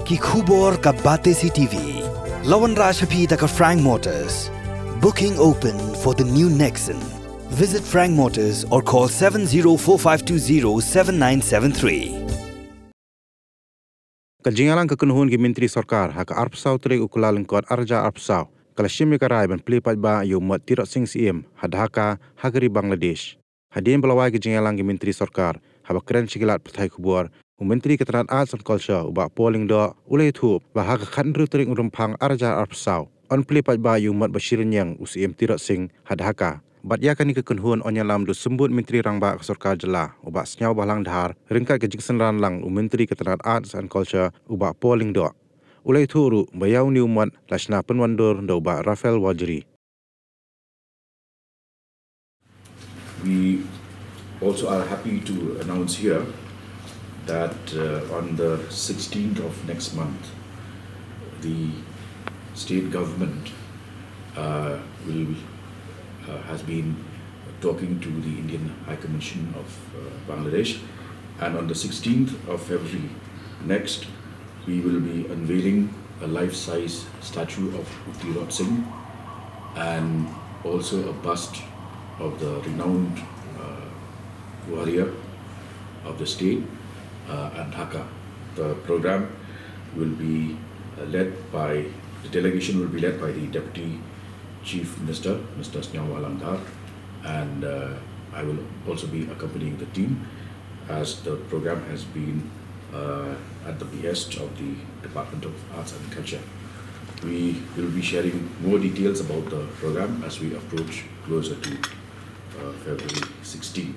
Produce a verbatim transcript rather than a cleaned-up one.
Ki khubor ka Batesi T V. La wanrah sha phi da ka Frank Motors. Booking open for the new Nexon. Visit Frank Motors or call seven zero four five two zero seven nine seven three. Ka jingïalang ka kynhun ki myntri sorkar ha ka arphew saw tarik u Kyllalyngkot arhajar arphew saw ka la shim ïa ka rai ban plie paidbah ïa u Mot Tirot Sing Syiem ha Dhaka ha ka ri Bangladesh. Hadien ba la wai ka jingïalang ki myntri sorkar, haba kren sha ki lad pathai khubor, u Myntri ka tnat Arts and Culture u Bah Paul Lyngdoh u la ïathuh ba ha ka khathynriew tarik u Rymphang arhajar arphew saw yn plie paidbah ïa u Mot ba shi rynïeng u Syiem Tirot Sing ha Dhaka. Bad ïa kane ka kynhun yn ïalam da u Symbud Myntri Rangbah ka Sorkar Jylla u Bah Sniawbhalang Dhar, ryngkat ka jingsynran lang u Myntri ka tnat Arts and Culture u Bah Paul Lyngdoh. U la ïathuh ruh ba ïa une u Mot la shna pynwandur da u Bah Raphael Warjri. We also are happy to announce here that, uh, on the sixteenth of next month, the state government, uh, will, uh, has been talking to the Indian High Commission of, uh, Bangladesh, and on the sixteenth of February next, we will be unveiling a life-size statue of U Tirot Sing and also a bust of the renowned, uh, warrior of the state, uh, at Dhaka. The program will be, uh, led by, the delegation will be led by the Deputy Chief Minister, Mister Sniawbhalang Dhar, and, uh, I will also be accompanying the team, as the program has been, uh, at the behest of the Department of Arts and Culture. We will be sharing more details about the program as we approach closer to, uh, February sixteen.